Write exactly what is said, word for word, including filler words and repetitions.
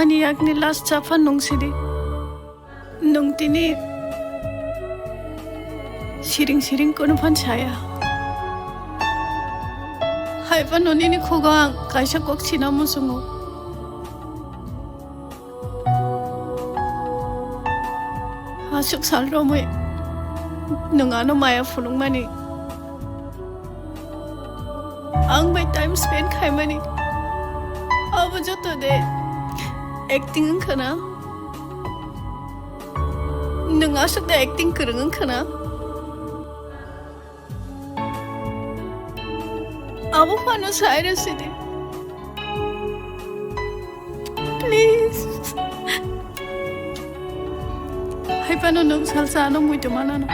Ani yakni last chaphan nung sidi. Nung tini siring siring kunu phan saya. Hai phano nini khugo ang kaisa kok sina muchungo. Aswk sal romwi nwng ano maya phunukmani, ang bai time spend khaimani, abo joto de acting wngkha na? Nwng aswk de acting kwrwng wngkha na? Abo phano sai rw sidi. Please. Hai phano nwng salsa ano muitu manano.